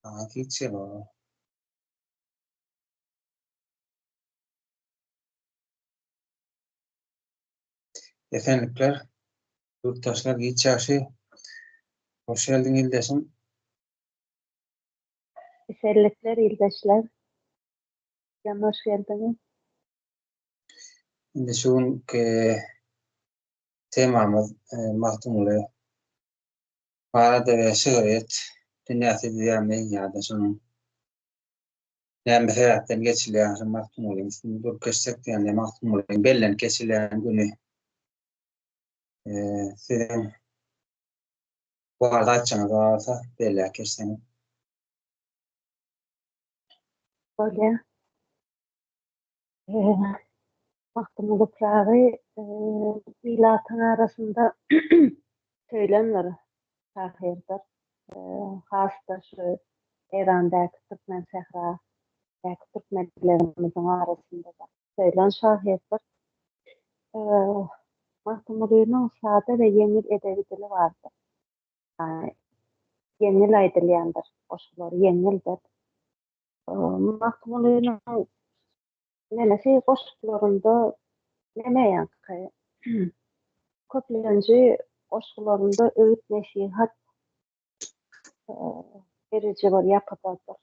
Saňa hiç ýeri Esenlikler, ýurtdaşlar giç ýagşy. Hoş geldiň ildeşim. Esenlikler ildeşler. Sizem hoş geldiňiz. Indi şu günki temamyz e, Magtymguly barada we şygryýet dünýäsi diýýärmi ýa-da şonuň näme sebäpden geçilýän şu Magtymgulyň üstünde durup geçsek diýende Magtymgulyň bellenip geçilýän güni e, siziň bu barada aýtjagyňyz bolsa belläp geçseňiz. Bolýar. Magtymguly Pyragy ilatyň arasynda söýlen bir şahyrdyr. Has-da şu Eýrandaky türkmen sähradaky türkmenlerimiziň arasynda-da söýlen şahyrdyr. Magtymgulynyň sada we ýeňil edebi dili bardyr. Ýeňil aýdylýandyr, goşgulary ýeňildir. Magtymgulynyň nemesi goşgularynda neme ýaňky köplenji goşgularynda öwüt-nesihat beriji bir ýapydadyr.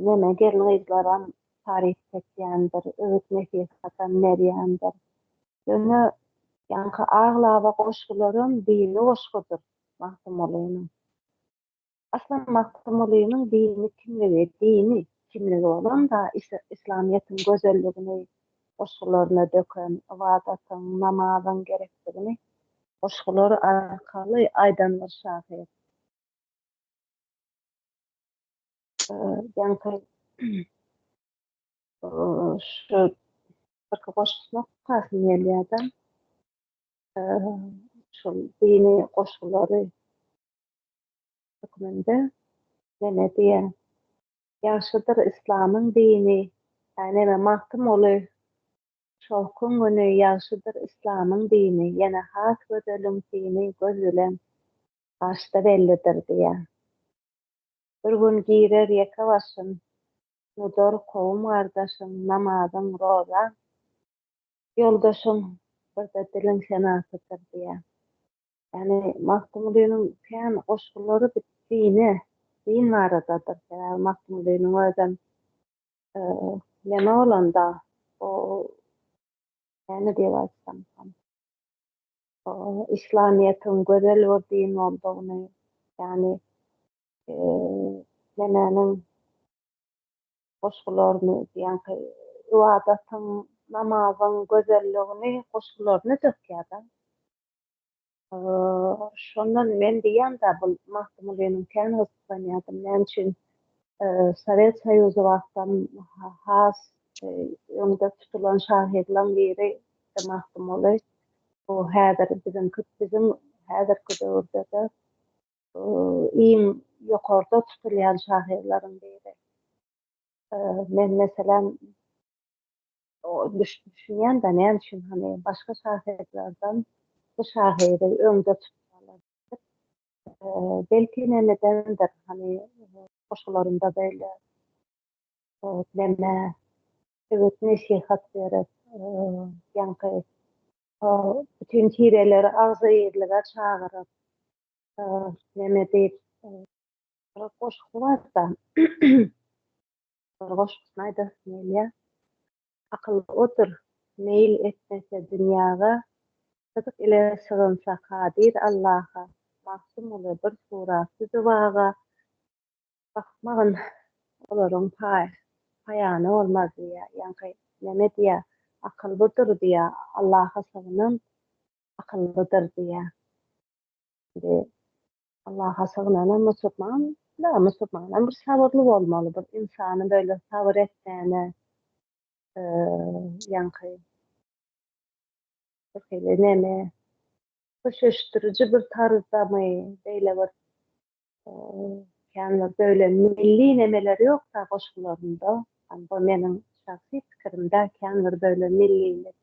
Neme gelin-gyzlaram taryp etýändir, öwüt-nesihatam berýändir. Ýöne ýaňky aglaba goşgularam dini goşgudyr Magtymgulynyň. Aslam Magtymgulynyň dini kimligi, dini kimligi bolan-da, yslamyýetiň gözelligini goşgularyna döken, ybadatyň, namazyň gerekdigini goşgulary arkaly aýdan bir şahyr. Ýaňky şu birki goşgusyny okasym gelýär-de. Şol dini goşgulary hökmünde neme diýýär? Ýagşydyr yslamyň dini, ä neme Magtymguly şowkuň güni ýagşydyr yslamyň dini, ýene has gözeliň syny göz bilen başda bellidir diýýär. Bir gün girer ýeke başyn, unudar kowum-gardaşyň, namazyň, rozaň, ýoldaşyň, birde diliň senasydyr diýýär. Ýagny Magtymgulynyň kän goşgulary bi dine, din baradadyr. Sebäbi Magtymgulynyň özem neme bolanda, o näme diýip aýtsamkam, yslamyýetiň gözel bir din boldugyny, ýagny nemäniň goşgularyny, ýaňky ybadatyň, namazyň gözelligini goşgularyny dökýär-de. Şondan men diýýän-dä, bu Magtymgulynyň kän gyzyklanýardym. Näme üçin Sowet Soýuzy wagtam has öňde tutulan şahyrlaň biri Magtymguly. Bu häzir biziňki biziň häzirki döwürde-de iň ýokarda tutulýan şahyrlaryň biri. Men meselem Düşünýän-de näme üçin hany başga şahyrlardan bu şahyry öňde tutýarlar diýip. Belki nemedendir hany goşgularynda beýle neme öwüt-nesihat berip, ýaňky bütin tireleri agzybirlige çagyryp, neme diýip bir goşgusy bar-da. Bir goşgusyny aýdasym gelýär. Akyl odur, meýil etmese dünýäge, Sydyk ile sygynsa kadyr Allaha, Magtymguly bir suratly dubaga, Bakmagyn olaryň paýany bolmaz diýýär. Ýaňky neme diýýär, akyl budur diýýär, Allaha sygynan akyllydyr diýýär. Indi Allaha sygynanam musulman, da musulmanam bir sabyrly bolmaly, bir ynsany böyle sabyr etmäne ýaňky bir hili neme köşeşdiriji bir tarzdamy beýle bir kän bir böyle milli nemeleri ýok-da goşgularynda. Bu meniň şahsy pikirim-dä, kän bir böyle millilik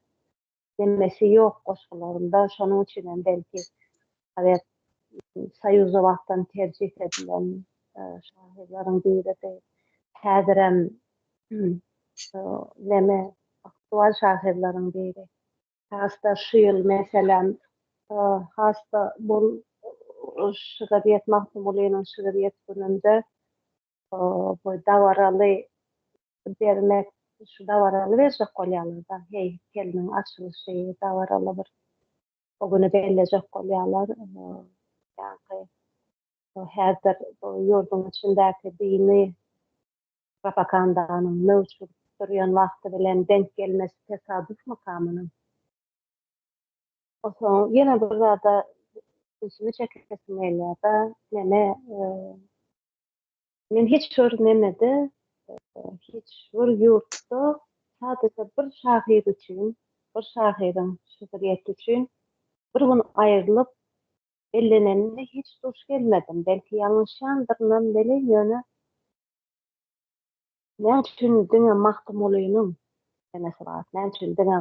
Nemesi ýok goşgularynda, şonuň üçinem belki sowet. Soýuzda wagtdan terjih edilen şahyrlaryň biridi. Häzirem neme aktual şahyrlaryň biri. Has-da şu ýyl meselem has-da bul şygyrýet Magtymgulynyň şygyrýet gününde bu dabaraly bermek şu dabaraly berjek bolýarlar-da, heýkeliniň açylyşy dabaraly bir o güni bellejek bolýarlar. Ýaňky häzir bu ýurduň içindäki dini propagandanyň möwç urup durýan wagty bilen deňk gelmesi tesadüfmyka munuň? Onsoň ýene bir zada ünsümi çekesim gelýär-de, neme Men hiç bir nemede, hiç bir ýurtda sadaja bir şahyr üçin, bir şahyryň şygryýeti üçin bir gün aýrylyp bellenenine hiç duş gelmedim. Belki ýalňyşýandyrynam welin, ýöne näme üçin diňe Magtymgulynyň nemesi bar, näme üçin diňe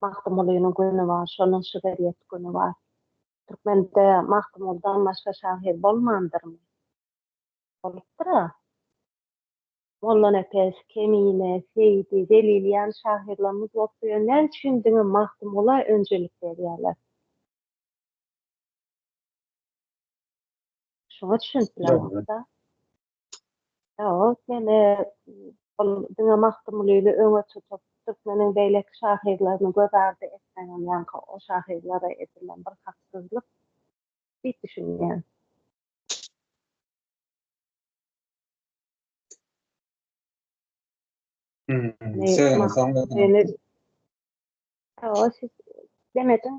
Magtymgulynyň güni bar, şonuň şygryýet güni bar. Türkmende Magtymgulydan başga şahyr bolmandyrmy? Bolupdyr-a. Mollanepes, Kemine, Seýdi, Zelil ýaly şahyrlarymyz bolupdyr, ýöne näme üçin diňe Magtymgula önjelik berýärler? Şuňa düşünip bilemok-da. Ýok, meni ol diňe Magtymgulyny öňe tutup, türkmeniň beýleki şahyrlaryny göz ardy etmegem ýaňky o şahyrlara edilen bir haksyzlyk diýip düşünýän. Hawa, siz demediň.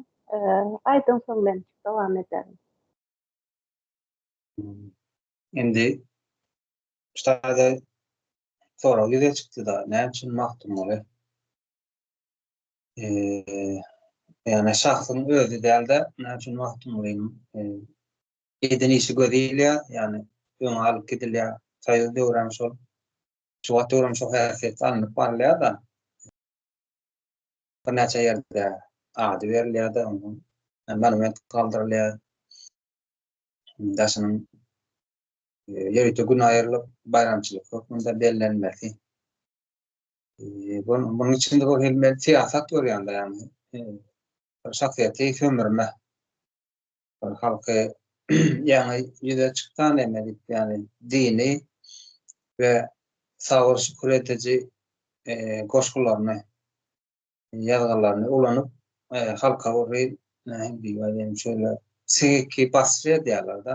Aýdyň soň men dowam ederin. Indi şu taýda sorag ýüze çykdy-da, näme üçin Magtymguly? Ýagny şahsyň özi däl-de, näme üçin Magtymgulynyň eden işi göze ilýär, ýagny öňe alyp gidilýär. Soýuz döwrem şol, şu wagt döwrem şol häsiýetde alnyp barylýar-da. Birnäçe ýerde ady berilýär-de, onuň monument galdyrylýar. Daşynyň ýörite gün aýrylyp, baýramçylyk hökmünde bellenmesi. Bunuň içinde bir hili men syýasat görýän-de, ýagny şahsyýeti sömürme. Bir halky ýaňy ýüze çyksa neme diýip, ýagny dini we sabyr şükür ediji goşgularyny, ýazgylaryny ulanyp, halka bir nähili diýip aýdaýyn, şeýle psihiki basyş edýärler-de.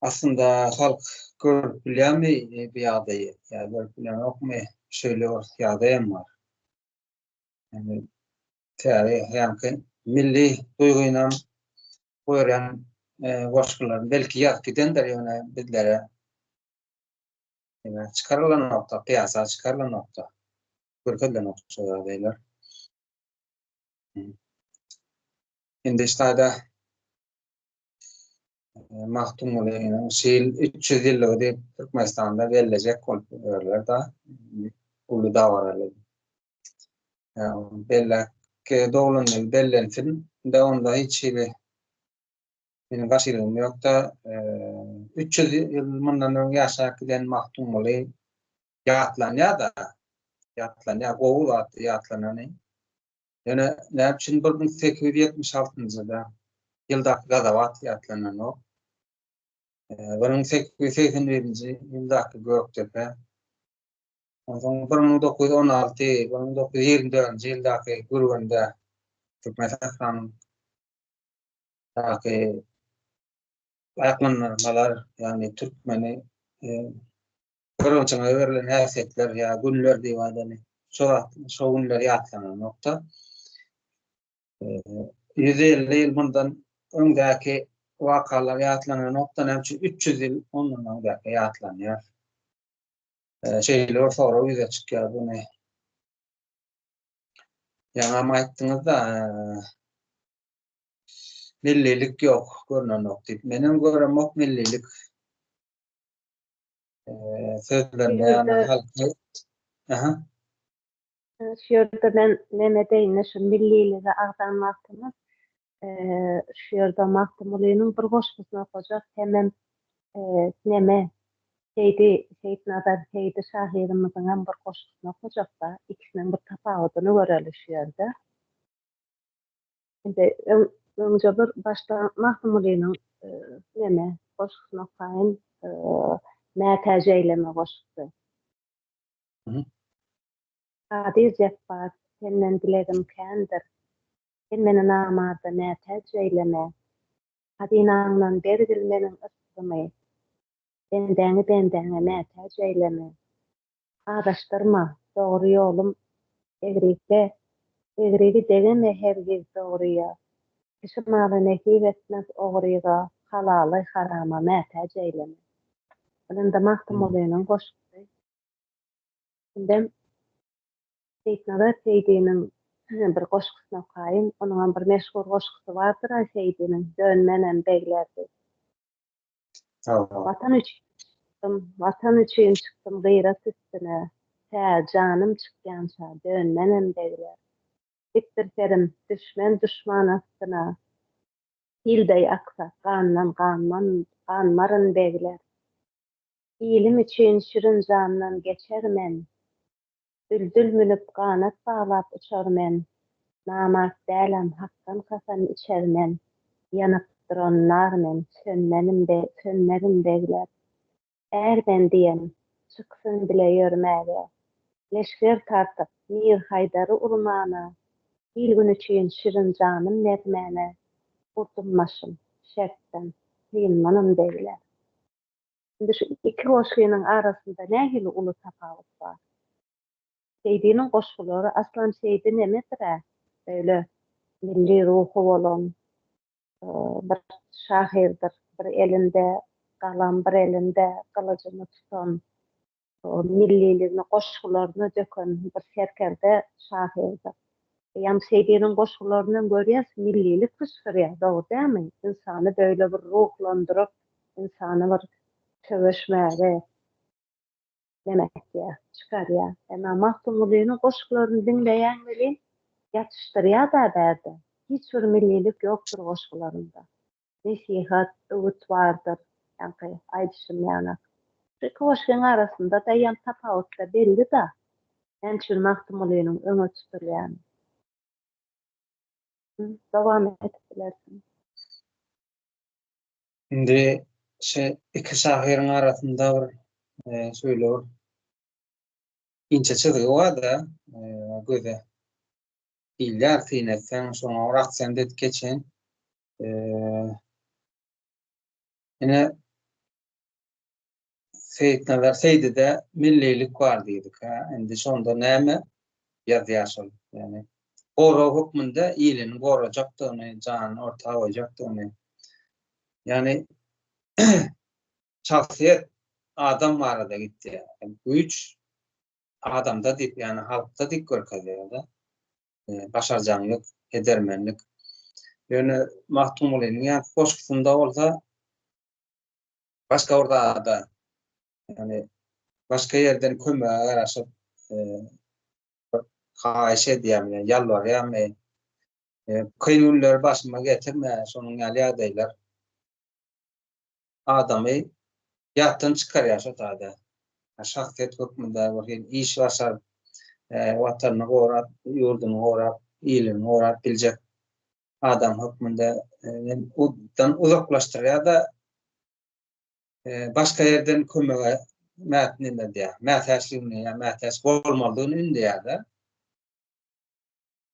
Aslynda halk görüp bilýärmi bu ýagdaýy ýa görüp bilenokmy, şeýle bir ýagdaý hem bar. Ýagny täze ýaňky milli duýgynam goýarýan goşgularyny belki ýazyp gidendir, ýöne bizlere ýöne çykarylanokda, pyýasa çykarylanokda, görkezilenok şo ýagdaýlar. Indi ştaýda Magtymgulynyň şu ýyl 300 ýyllygy diýip Türkmenistanda bellejek bolup ýörler-de, uly dabaraly. Belläk doglan ýyl bellensin de onda hiç hili meniň garşylygym ýok-da. 300 ýyl mundan öň ýaşap giden Magtymguly ýatlanýar-da, ýatlanýar, gowy zat ýatlanany. Ýöne näme üçin 1876-njyda ýyldaky Gazawat ýatlananok? 1881-nji ýyldaky Gökdepe, onsoň 1916, 1924-nji ýyldaky Gürgende Türkmen sähranyň daky aýaklanmalar, ýagny türkmeni gyrgynçylyga berlen häsiýetler ýa günler diýip aýdaly, şo wagt şo günler ýatlananokda. 150 ýyl mundan öňdäki wakalar ýatlananokda, näme üçin 300 ýyl ondan öňdäki ýatlanýar? Şeýle bir sorag ýüze çykýar buny. Ýaňam aýtdyňyz-da, millilik ýok, görnenok diýip. Menem göremok millilik. Sözlerinde ýagny halky Aha. Şu ýerde men neme deýin, şu millilige agzan wagtymyz. Şu ýerde Magtymgulynyň bir goşgusyny okajak hemem neme Seýdi, Seýitnazar Seýdi şahyrymyzyňam bir goşgusyny okajak-da, ikisiniň bir tapawudyny göreli şu ýerde. Indi öň öňje bir başda Magtymgulynyň neme goşgusyny okaýyn, Mätäç eýleme goşgusy. Kadyr Jepbar, senden dilegim kändir. Sen meni namarda mätäç eýleme. Hazynaňdan bergil meniň yşgymy. Bendäňi bendäňe mätäç eýleme. Azaşdyrma, dogry ýolum egrikde, Egrigi degeme hergiz dogryýa. Kişi maly nesip etmez ogryga, Halaly harama mätäç eýleme. Ol indi Magtymgulynyň goşgusy. Indem Seýitnazar Seýdiniň bir goşgusyny okaýyn. Onuňam bir meşhur goşgusy bardyr-a Seýdiniň, Dönmenem begler diýip. Watan üçin çykdym, Watan üçin çykdym gyrat üstüne, Tä janym çykýança dönmenem begler. Dikdir serim düşmen duşman astyna, Sil deý aksa gandan ganman, ganmaryn begler. Ilim üçin şirin jandan geçer men, Düldül münüp ganat baglap uçar men, Namart dälem hakdan kasam içer men, Ýanyp duran nar men, sönmenim sönmerin begler. Är men diýen, çyksyn bile ýörmäge, Leşger tartyp, Mir Haýdary urmana, Il-gün üçin şirin janym bermäne, Urdum başym, şertden synmanym begler. Indi şu iki goşgynyň arasynda nähili uly tapawut bar? Seýdiniň goşgulary aslam Seýdi nemedir-ä? Beýle milli ruhy bolan bir şahyrdyr. Bir elinde galam, bir elinde gylyjyny tutan, milliligini goşgularyna döken bir serkerde şahyrdyr. Eýýäm Seýdiniň goşgularyndan görýäs, millilik pyşgyrýar, dogry dälmi? Ynsany beýle bir ruhlandyryp, ynsany bir söweşmäge neme etýär, çykarýar. Emma Magtymgulynyň goşgularyny diňleýäň welin, ýatyşdyrýar-da bärde. Hiç bir millilik ýokdur goşgularynda. Nesihat, öwüt bardyr, ýaňky aýdyşym ýaly. Şu iki goşgyň arasynda-da eýýäm tapawut-da belli-da. Näme üçin Magtymgulynyň öňe tutulýany? Dowam edip bilersiň. Indi şu iki şahyryň arasynda bir şeýle bir inçe çyzgy bar-da, göze ilýär syn etseň, şoňa bir aksent edip geçeýin. Ine Seýitnazar Seýdide millilik bar diýdik, hä? Indi şonda näme ýazýar şol? Ýagny gorag hökmünde ilini gorajakdygyny, janyny orta goýjakdygyny. Ýagny şahsyýet adam barada gitýär. Güýç adamda diýip, ýagny halkda diýip görkezýär-de. Başarjaňlyk, edermenlik. Ýöne Magtymgulynyň ýaňky goşgusynda bolsa başga bir zada, ýagny başga ýerden kömege garaşyp, haýyş edýärmi, ýalbarýarmy, kyn günleri başyma getirme, şonuň ýaly ýagdaýlar adamy ýatdan çykarýar şo taýda. Şahsyýet hökmünde bir hili iş başaryp, watanyny gorap, ýurduny gorap, ilini gorap biljek adam hökmünde dan uzaklaşdyrýar-da, başga ýerden kömege neme edýär, mätäçligini ýa mätäç bolmalydygyny ündeýär-de.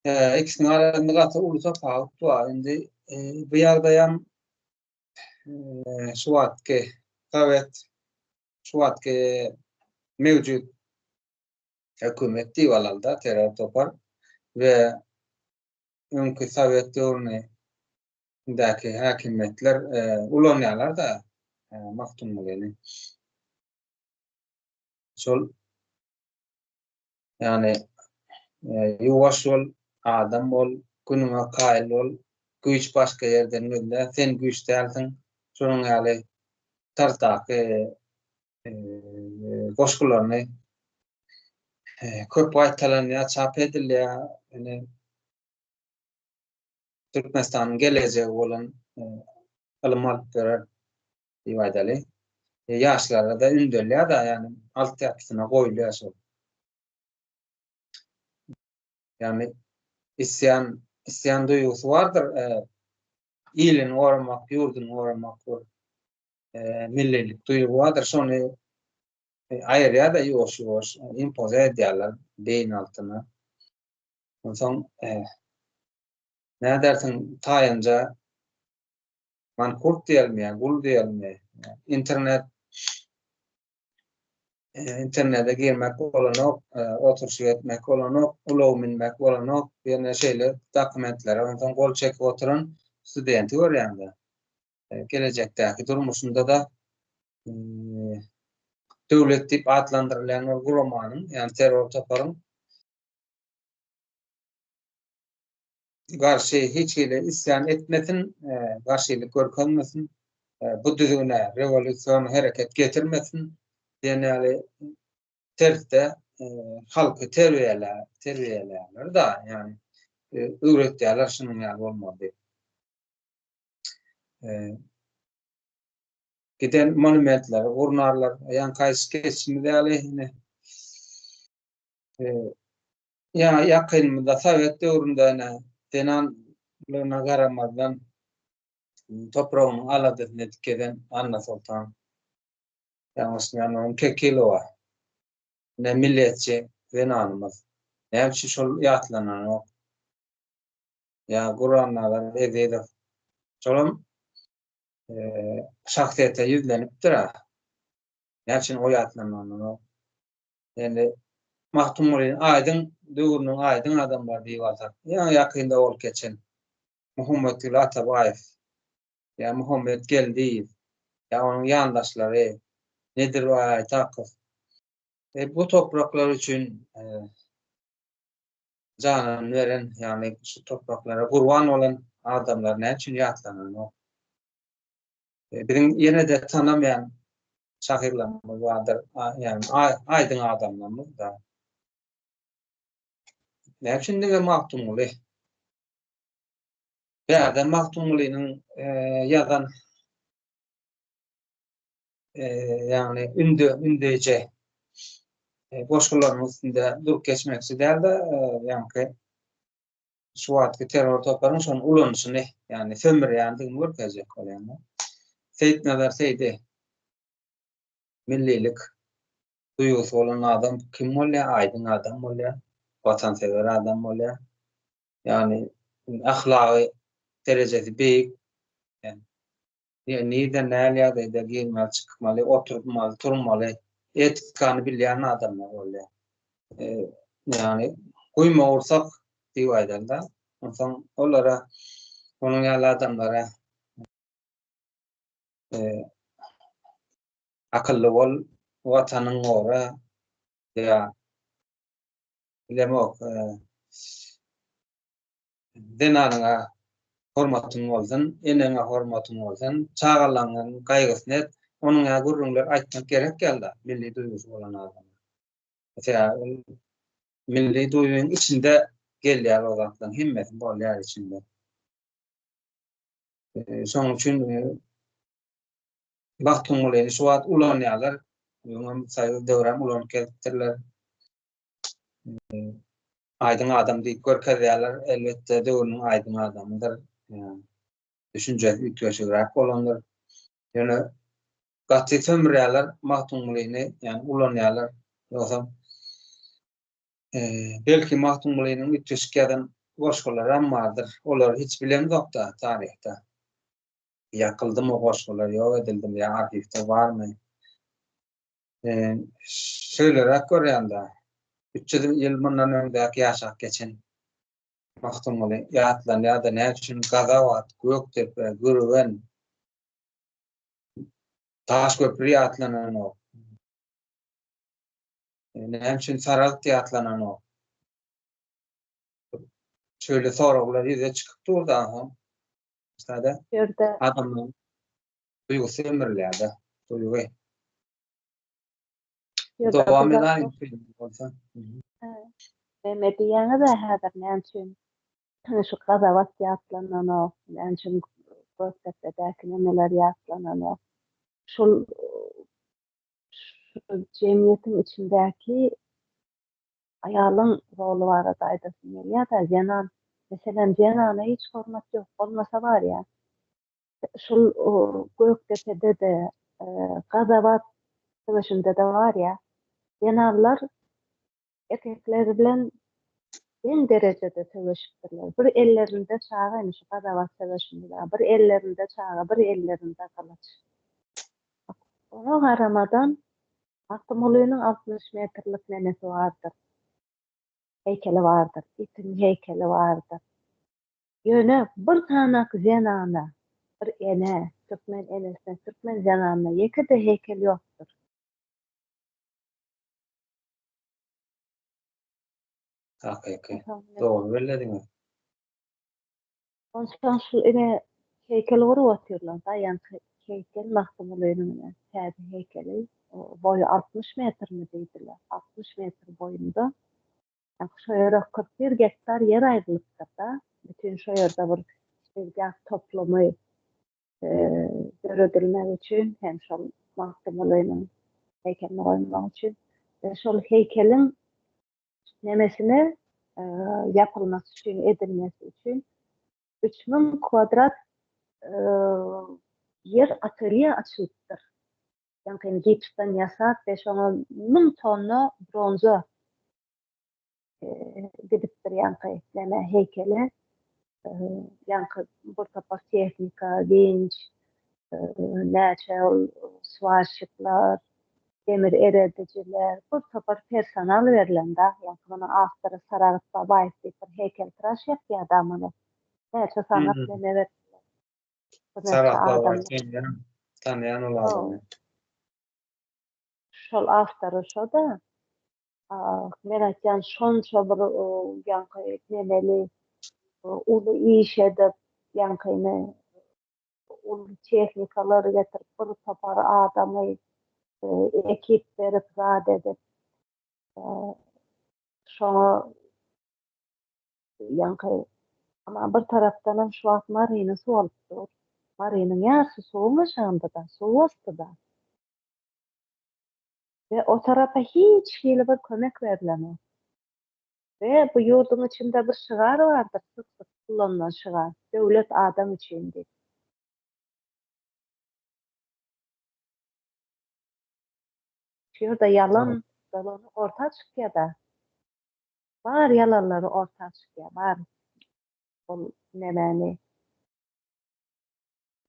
Ikisiniň arasynda gaty uly tapawut bar. Indi bu ýagdaýam şu wagtky sowet, şu wagtky mewjut hökümet diýip alaly-da, terror topar we öňki sowet döwründäki häkimiýetler ulanýarlar-da Magtymgulyny. Şol ýagny ýuwaş bol, adam bol, günüňe kaýyl bol, güýç başga ýerden gözle, sen güýç dälsiň. Şonuň ýaly tarzdaky goşgularyny köp gaýtalanýar, çap edilýär. Ine. Türkmenistanyň gelejegi bolan ylym alyp berer diýip aýdaly. Ýaşlara-da ündelýär-de, ýagny altyapysyna goýulýar şol. Ýagny isýan, isýan duýgusy bardyr. Ilini goramak, ýurduny goramak bir millilik duýgy bardyr. Şony aýyrýar-da ýuwaş-ýuwaş impoze edýärler beýin altyna. Onsoň nädersiň taýynja mankurt diýelmi ýa gul diýelmi internet internete girmek bolanok, oturyşyk etmek bolanok, ulag münmek bolanok, ýene şeýle dokumentlere onsoň gol çekip oturan studenti görýäň-de. Gelejekdäki durmuşynda-da döwlet diýip atlandyrylýan ol guramanyň, ýagny terror toparyň garşy hiç hili isýan etmesin, garşylyk görkezmesin, bu düzgüne rewolýusion hereket getirmesin diýen ýaly tersde halky terbiýelär, terbiýelärler-da, ýagny öwretýärler şunuň ýaly bolmaly diýip. Giden monumentleri gurnarlar, ýaňky aýdyşyp geçişimiz ýaly, ine, Ýa ýakynymyzda sowet döwründe ine zenanlygyna garamazdan topragynyň aladasyny edip gezen Annasoltan ýalňyşmaýan Kekilowa ine milletçi zenanymyz. Näme üçin şol ýatlananok? Ýa Gurannazar Ezizow. Şolam şahsyýete ýüzlenipdir-ä. Näme üçin o ýatlananok? Ýöne Magtymgulynyň aýdyň döwrüniň aýdyň adamlary diýip alsak, ýaňy ýakynda bolup geçen Muhammetguly Atabaýew ýa Muhammet Geldiýew ýa onuň ýandaşlary Nedirbaý Aýtakow e, bu topraklar üçin e, janyny beren, ýagny şu topraklara gurban bolan adamlar näme üçin ýatlananok? E, biziň ýene-de tanamaýan şahyrlarymyz bardyr, ýagny aýdyň adamlarymyz da. Näme üçin diňe Magtymguly? Bärde Magtymgulynyň e, ýazan e, ýagny ünde ündeýje e, goşgularynyň üstünde durup geçmekçi däl-de, ýagny şu wagtky terror toparyň şony ulanyşyny, ýagny sömürýändigini görkezjek bolýan. Seýitnazar Seýdi millilik duýgusy bolan adam kim bolýar? Aýdyň adam bolýar, watansewer adam bolýar. Ýagny ahlagy derejesi beýik. Nirde näl ýagdaýda girmeli, çykmaly, oturmaly, turmaly, etikany bilýän adamlar bolýar. Ýagny guýma gursak diýip aýdanda, onsoň olara onuň ýaly adamlara akylly bol, watanyň gora ýa bilemok, zenanyňa hormatyň bolsun, eneňe hormatyň bolsun, çagalaryňyň gaýgysyny et, onuň ýaly gürrüňler aýtmak gerek ýaly-da, milli duýgusy bolan adama. Sebäbi ol milli duýgyň içinde gelýär o zatlaryň hemmesi bolýar içinde. Şonuň üçin Magtymgulyny şu wagt ulanýarlar. Öňem soýuz döwrem ulanyp gelipdirler. Aýdyň adam diýip görkezýärler. Elbetde döwrüniň aýdyň adamydyr. Düşünjesi üýtgeşigräk bolandyr. Ýöne gaty sömürýärler Magtymgulyny, ýagny ulanýarlar. Ýogsam belki Magtymgulynyň üýtgeşik ýazan goşgularam bardyr. Olary hiç bilemzok-da taryhda. Ýakyldymy o goşgular, ýok edildimi ýa arhiwde barmy? Şeýleräk görýän-dä, 300 ýyl mundan öňdäki ýaşap geçen Magtymguly ýatlanýar-da, näme üçin Gazawat, Gökdepe, Gürgen, Taşköpri ýatlananok? Näme üçin Saragt ýatlananok? Şeýle soraglar ýüze çykyp dur-da, aha. Sada adamlaryň duýgusy ömürlýär-de, duýgy. Dowam edäýiň bolsa. Näme diýýäňiz-ä häzir näme üçin? Şu Gazawat ýatlananok, näme üçin Gökdepedäki nemeler ýatlananok. Şol şu jemgyýetiň içindäki aýalyň roly barada aýdasym gelýär-de, zenan, meselem, zenana hiç hormat ýok, bolmasa barýa. Şol Gökdepede-de, Gazawat söweşinde-de barýa, zenanlar erkekler bilen deň derejede söweşipdirler. Bir ellerinde çaga, indi şu Gazawat söweşinde bir ellerinde çaga, bir ellerinde gylyç. Oňa garamadan Magtymgulynyň 60 metrlik nemesi bardyr. Heýkeli bardyr. Itiň heýkeli bardyr. Ýöne bir sanak zenana, bir ene, türkmen enesine, türkmen zenanyna ýeke-de heýkel ýokdur. Hakyky. Dogry bellediňiz. Onsoň şu ine heýkel gurup otyrlar. Daýanç heýkel Magtymgulynyň ine täze heýkeli. Boýy 60 metrmi diýdiler. 60 metr boýunda. Ýa şo ýere 41 gektar ýer aýrylypdyr-da. Bütin şo ýerde bir seýilgäh toplumy döredilmegi üçin hem şol Magtymgulynyň heýkelini goýmak üçin. We şol heýkeliň nemesine ýapylmasy üçin, edilmesi üçin 3000 kwadrat ýer atelýe açylypdyr. Ýaňkyny gipsden ýasap we şoňa 1000 tonna bronza gidipdir ýaňky näme heýkele. Ýaňky bir topar tehnika, winç, näçe ol swarşikler, demir eredijiler, bir topar personal berlen-da. Ýaňky munuň awtory Saragt Babaýew diýip bir heýkeltraş ýapýar-da muny. Näçe sanap neme beripdirler. Saragt Babaýew tanaýan ol adamy. Şol awtory şo-da. Men aýtýan şonça bir ýaňky nemeli uly iş edip, ýaňkyny uly tehnikalary getirip, bir topar adamy ekip berip, zat edip, şoňa ýaňky amma bir tarapdanam şu wagt Maryny suw alyp dur. Marynyň ýarysy suwuň aşagynda-da, suw basdy-da. We o tarapa hiç hili bir kömek berlenok. We bu ýurduň içinde bir şygar bardyr, syk-syk ulanylan şygar, Döwlet adam üçin diýip. Şu ýerde ýalan dolany orta çykýa-da. Bar ýalanlary orta çykýa, bar ol nemäni,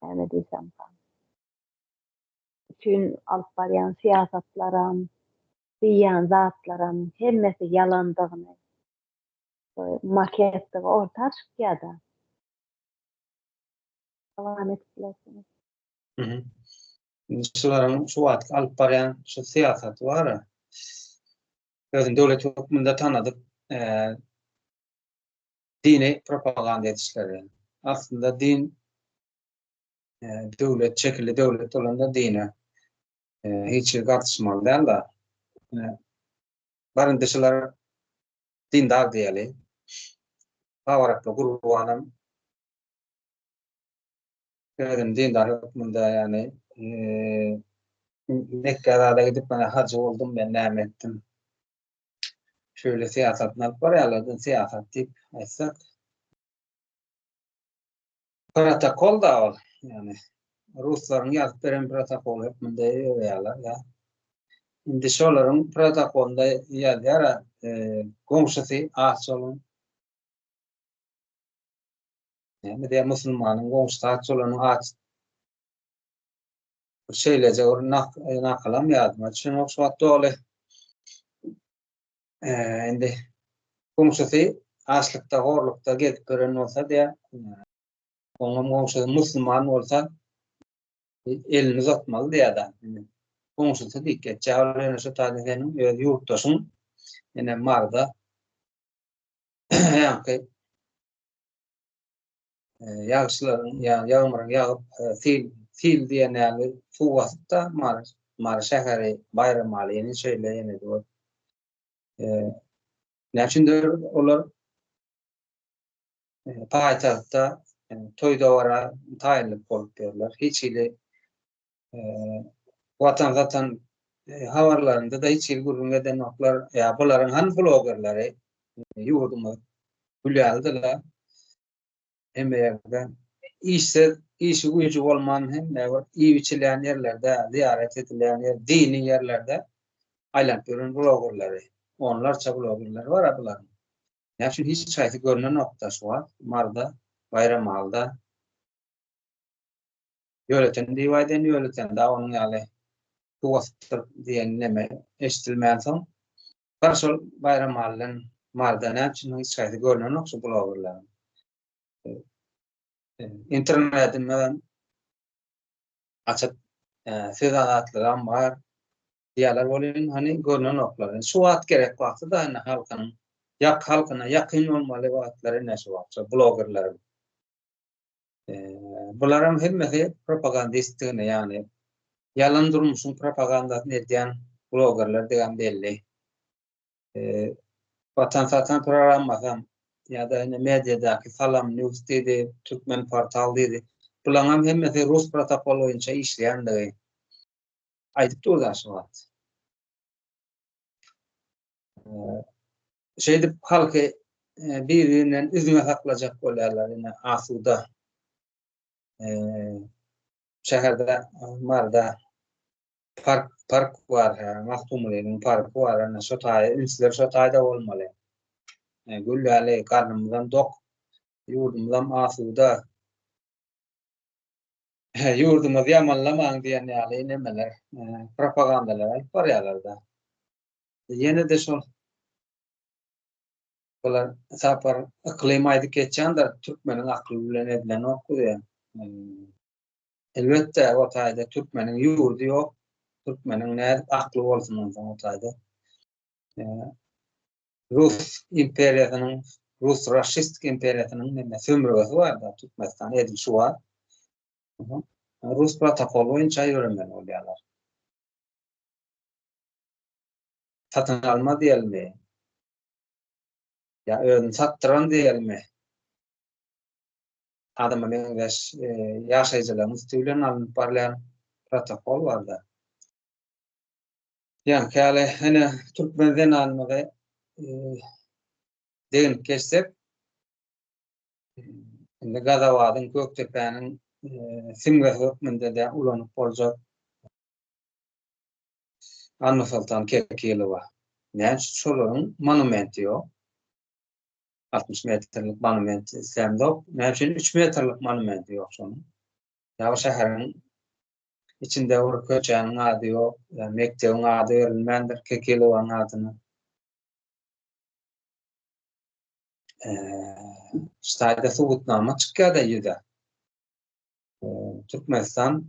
näme diýsemkam. Bütin alyp barýan syýasatlaram, diýýän zatlaram hemmesi ýalandygyny, maketdigi orta çykýada. Dowam edip bilersiňiz. Indi şularyň şu wagtky alyp barýan şu syýasaty bar-a. Özüni döwlet hökmünde tanadyp, dini propaganda edişleri. Aslynda din döwlet şekilli döwlet bolanda dine hiç hili gatyşmaly däl-de. Barynda şular dindar diýeli. Babarakly Gurbanam özüni dindar hökmünde ýagny Mekge zada gidip mana hajy boldum men näme etdim. Şöyle syýasatyny alyp barýarlar, syýasat diýip aýtsak. Protokol da ol. Ýagny ruslaryň ýazyp beren protokoly hökmünde ýörýärler ýa. Indi şolaryň protokolynda ýazýar, e, goňşusy aç bolan. Näme diýýär, musulmanyň goňşusy aç bolanyň aç. Bir şeýleje bir nak e, nakylam ýadyma düşenok şu wagt doly. E, indi goňşusy açlykda, horlukda gezip gören bolsa diýýär, oňam goňşusy musulman bolsa elini uzatmaly diýýär-de. Goňşusy diýip geçýär, ol ýöne şu taýda seniň öz ýurtdaşyň ene Marda ýaňky ýagyşlaryň ýa ýagmyryň ýagyp sil sil diýen ýaly suw basyp-da Mary Mary şäheri Baýramalyny şeýle ýene dur. Näme üçindir olar. Paýtagtda toý-dabara taýynlyk bolup ýörler. Hiç hili Watan satan habarlarynda-da hiç hili gürrüň edenoklar. Ýa bularyň hany blogerleri? Ýurdumyz gül ýalydy-la. Hemme ýerde işsiz, işi güýji bolman hemme bir iýip-içilýän ýerlerde, zyýarat edilýän ýer, dini ýerlerde aýlanyp ýören blogerleri. Onlarça blogerleri bar-a bularyň. Näme üçin hiç haýsy görnenok-da şu wagt Maryda, Baýramalyda. Ýöleten diýip aýdaýyn, Ýöletende onuň ýaly suw basypdyr diýen neme eşidilmänsoň, bir şol Baýramaly bilen Maryda näme üçin hiç haýsy görnenok şu blogerleriň. Internetinde açyk söz azatlygam bar diýýärler welin, hany görnenoklar. Şu wagt gerek wagty-da indi halkyň ýak halkyna ýakyn bolmaly wagtlary ine şu wagt şo blogerleriň. Bularyň hemmesi propagandistdigini, ýagny ýalan durmuşyň propagandasyny edýän blogerlerdigem belli. Watan satan programmasam ýa-da ine mediadaky Salam News diýdi, Türkmen portal diýdi. Bularyňam hemmesi rus protokol boýunça işleýändigi aýdyp durdy şu wagt. Şeýdip halky bir-birinden üzňe saklajak bolýarlar ine asuda şäherde Maryda park park bar Magtymgulynyň parky bar ine şo taýy ünsler şo taýda bolmaly. Gül ýaly garnymyzam dok ýurdumyzam asuda ýurdumyzy ýamanlamaň diýen ýaly nemeler propagandalar alyp barýarlar-da. Ýene-de şol bular Sapar Yklym aýdyp geçýändir, türkmeniň akly bilen edilenok bu diýen. Elbetde, o taýda türkmeniň ýurdy ýok. Türkmeniň nädip akly bolsun onsoň o taýda. Rus imperiýasynyň, rus raşistik imperiýasynyň neme sömürgesi bar-da Türkmenistan edil şu wagt. Rus protokol boýunça ýöremeli bolýarlar. Satyn alma diýelmi? Ýa özüni satdyran diýelmi? Adama meňzeş ýaşaýjylaryň üsti bilen alnyp barylýan protokol barda. Ýaňky ýaly ene türkmen zenanymyzy deginip geçsek, indi Gazawadyň, Gökdepäniň simgesi hökmünde-de ulanyp boljak Annasoltan Kekilowa. Näme üçin şolaryň monumenti ýok? 60 metrlik monument islämzok. Näme üçin 3 metrlik monumenti ýok şonuň? Ýa bu şäheriň içinde bir köçäniň ady ýok, ýa mekdebiň ady berilmändir Kekilowanyň adyna. Şu taýda subutnama çykýar-da ýüze. Türkmenistan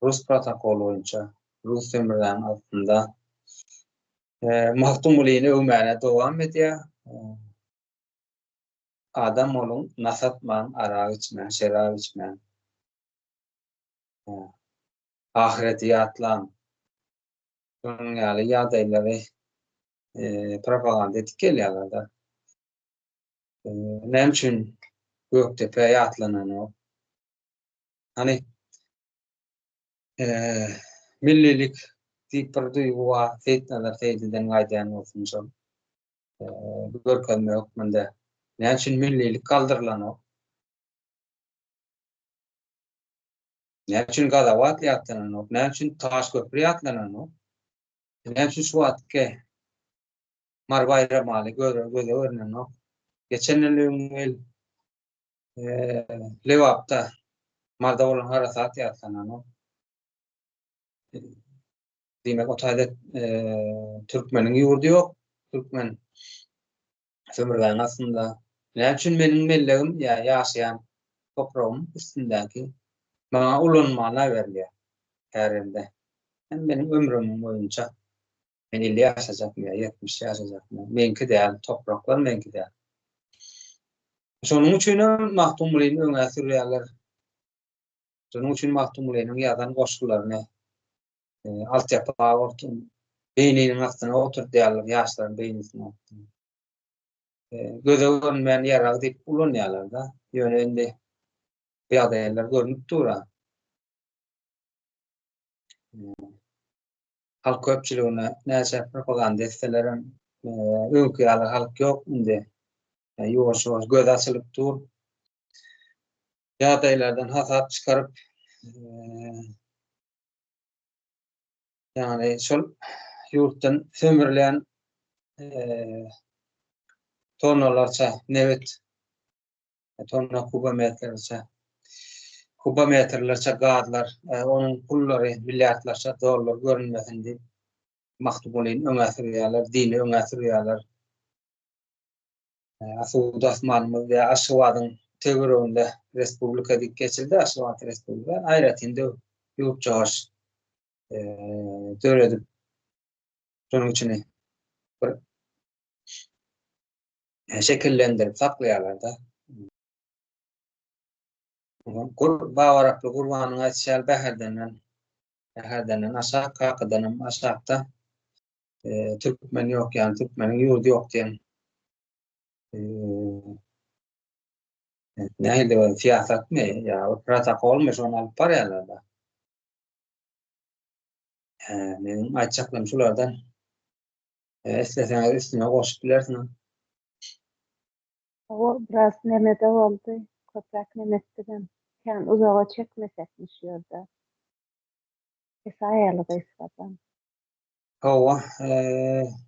rus protokoly boýunça rus sömürgäniň astynda Magtymgulyny öwmäne dowam edýär. Adam boluň, nas atmaň, arak içmäň, şerap içmäň. Ahyreti ýatlaň. Şonuň ýaly ýagdaýlary propaganda edip gelýärler-de. Näme üçin Gökdepe ýatlananok? Hany millilik diýip bir duýgy bar, Seýitnazar Seýdiden gaýdýan bolsun şol görkezme hökmünde. Näme üçin millilik galdyrylanok? Näme üçin Gazawat ýatlananok? Näme üçin Taşköpri ýatlananok? Näme üçin şu wagtky Mary Baýramaly göze göze görnenok? Geçen ýyl öň Lebapda Marda bolan harasat ýatlananok. Diýmek, o taýda türkmeniň ýurdy ýok. Türkmen sömürgäniň astynda. Näme üçin meniň mellegim ýa ýaşaýan topragym üstündäki maňa ulanmana berilýär kärende. Hem meniň ömrümiň boýunça men 50 ýaşajakmy ýa 70 ýaşajakmy, meňki däl, topraklar meňki däl. Şonuň üçin hem Magtymgulyny öňe sürýärler. Şonuň üçin Magtymgulynyň ýazan goşgularyny e, altyapa ortun beýniniň astyna oturdýarlar, ýaşlaryň beýnisiniň astyna. Göze görünmeýän ýarag diýip ulanýarlar-da. Ýöne indi bu ýagdaýlar görnüp dur-a. Halk köpçüligine näçe propaganda etselerem, öňki ýaly halk ýok indi. Ýuwaş-ýuwaş gözi açylyp dur. Ýagdaýlardan hasap çykaryp, ýagny şol ýurtdan sömürilýän tonnalarça nebit, tonna kubometrlerçe, kubometrlerçe gazlar, onuň pullary milliardlarça dollar görünmesin diýip, Magtymgulyny öňe sürýärler, dini öňe sürýärler. Asuda asmanymyz we Aşgabadyň töwereginde respublika diýip geçildi, Aşgabat respublika aýratyn döw ýurtjagaş döredip, şonuň içini bir şekillendirip saklaýarlar-da. Babaraply Gurbanyň aýdyşy ýaly Bäherdenden, Bäherdenden aşak, Kakadanam aşakda türkmen ýok, ýagny türkmeniň ýurdy ýok diýen nähili bir syýasatmy ýa bir protokolmy şony alyp barýarlar-da. Meniň aýtjaklarym şulardan. Isleseňiz üstüne goşup bilersiňiz. Hawa, biraz neme-de boldy, köpräk neme etdigem. Kän uzaga çekmesekmi şu ýerde. Kesäýeli gysgadan. Hawa,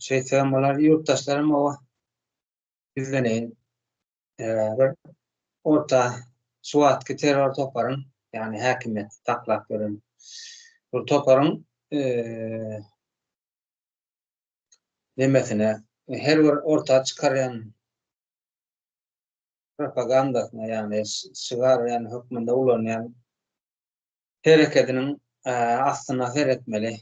şeýtsegem bolar. Ýurtdaşlarym hawa, ýüzleneýin. Bir orta şu wagtky terror toparyň, ýagny häkimiýeti saklap ýören bir toparyň nemesine, her bir orta çykarýan propagandasyna, ýagny şygar ýagny hökmünde ulanýan herekediniň aslyna seretmeli.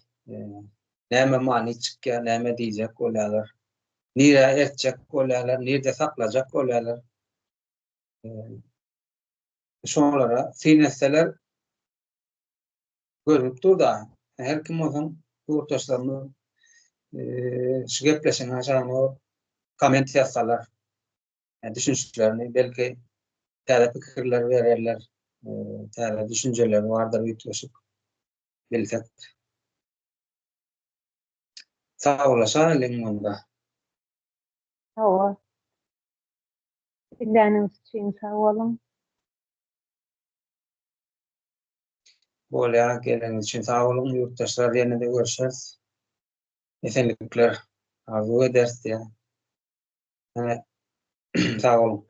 Näme many çykýar, näme diýjek bolýarlar, nirä eltjek bolýarlar, nirde saklajak bolýarlar. Şolara syn etseler görünip dur-da. Her kim bolsun ýurtdaşlarymyz şu gepleşigiň aşagyna komment ýazsalar, düşünişlerini belki täze pikirler bererler, täze düşünjeleri bardyr üýtgeşik bilsek. Sagbolaşaýlyň onda. Hawa. Diňläniňiz üçin sag boluň. Bolýar, geleniňiz üçin sag boluň ýurtdaşlar, ýene-de görüşeris. Esenlikler arzuw ederis diýýän. Sag boluň.